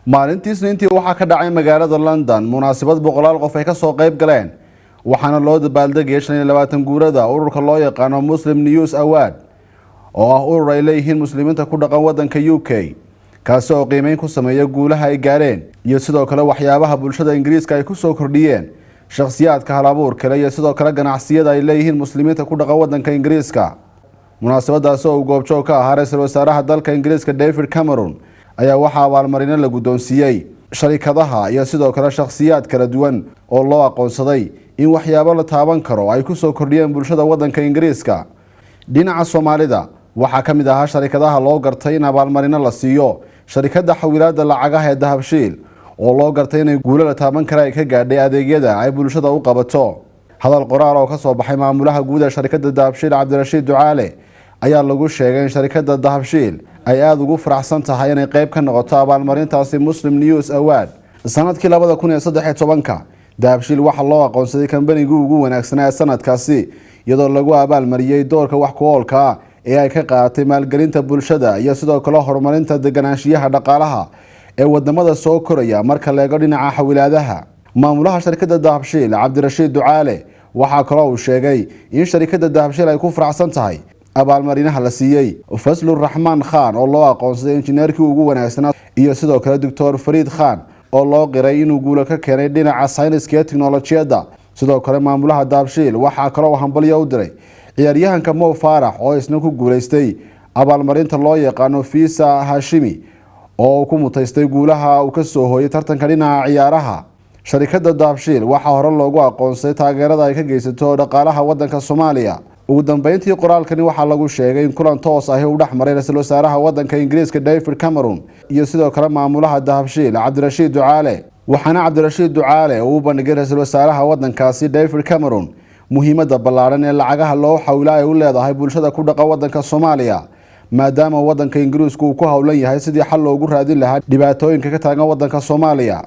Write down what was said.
Maalintii Isniintii waxaa ka dhacay magaalada London munaasabad boqolaal qof ay kasoo qayb galeen, waxaana loo dabaaldegayay 25 guurada ururka loo yaqaano Muslim News Award, oo ah urur ay leeyihiin muslimiinta ku dhaqan wadanka UK, kaasi oo qiimeyn ku sameeya guulaha ay gaareen iyo sidoo kale waxyaabaha bulshada Ingiriiska ay kusoo kordhiyeen shakhsiyaadka halabuur kale iyo sidoo kale ganacsiyada ay leeyihiin muslimiinta ku dhaqan wadanka Ingiriiska. Munaasabadaasi oo uu goobjoog ka ahaa ra-iisul wasaaraha dalka Ingiriiska David Cameron ayaa waxaa abaalmarino la guddoonsiiyey sharikadaha iyo sidoo kale shakhsiyaad kala duwan oo loo aqoonsaday in waxyaabo la taaban karo ay kusoo kordhiyeen bulshada wadanka Ingiriiska. Dhinaca Soomaalida waxaa ka mid ahaa sharikadaha loo gartay in abaalmarino la siiyo sharikadda xawilaada lacagaha ee Dahabshiil, oo loo gartay inay guulo la taaban kara ay ka gaadhay adeegyada ay bulshada u qabato. Hadal qoraal oo kasoo baxay maamulaha guud ee sharikadda Dahabshiil, Cabdirashiid Ducaale, ayaa lagu sheegay in sharikadda Dahabshiil ay aada ugu faraxsan tahay inay qeyb ka noqoto abaalmarintaasi Muslim News Award. Sanadkii 2013-ka Dahabshiil waxaa loo aqoonsaday kambanigii ugu wanaagsanaa ee sanadkaasi, iyadoo lagu abaalmariyey doorka wax ku oolka ah ee ay ka qaadatay maalgelinta bulshada iyo sidoo kale horumarinta deganaanshiyaha dhaqaalaha ee wadamada soo koraya marka la eego dhinaca xawilaadaha. Maamulaha sharikadda Dahabshiil, Cabdirashiid Ducaale, waxaa kaloo uu sheegay in sharikadda Dahabshiil ay ku faraxsan tahay abaalmarinaha la siiyey Fasluraxmaan Khan, oo loo aqoonsaday injineerkii ugu wanaagsanaa, iyo sidoo kale Doctor Fariid Khan, oo loo qiray inuu guulo ka keenay dhinaca sayniska iyo tiknolojiyadda. Sidoo kale maamulaha Dahabshiil waxaa kaloo hambalyo u diray ciyaaryahanka Mo Faarax, oo isna ku guuleystay abaalmarinta loo yaqaano Visa Hashimi, oo ku mutaystay guulaha uu kasoo hooyay tartanka dhinaca ciyaaraha. Sharikadda Dahabshiil waxaa hore loogu aqoonsaday taageerada ay ka geysato dhaqaalaha wadanka Soomaaliya. Ugu dambeyntii qoraalkani waxaa lagu sheegay in kulan toos ahi u dhex maray ra-iisul wasaaraha wadanka Ingiriiska David Cameron iyo sidoo kale maamulaha Dahabshiil, Cabdirashiid Ducaale, waxaana Cabdirashiid Ducaale uu u bandhigay ra-iisul wasaaraha wadankaasi David Cameron muhiimadda ballaadhan ee lacagaha loo xawila ay u leedahay bulshada ku dhaqan wadanka Soomaaliya, maadaama wadanka Ingiriisku uu ku howlan yahay sidii xal loogu raadin lahaa dhibaatooyinka ka taagan wadanka Soomaaliya.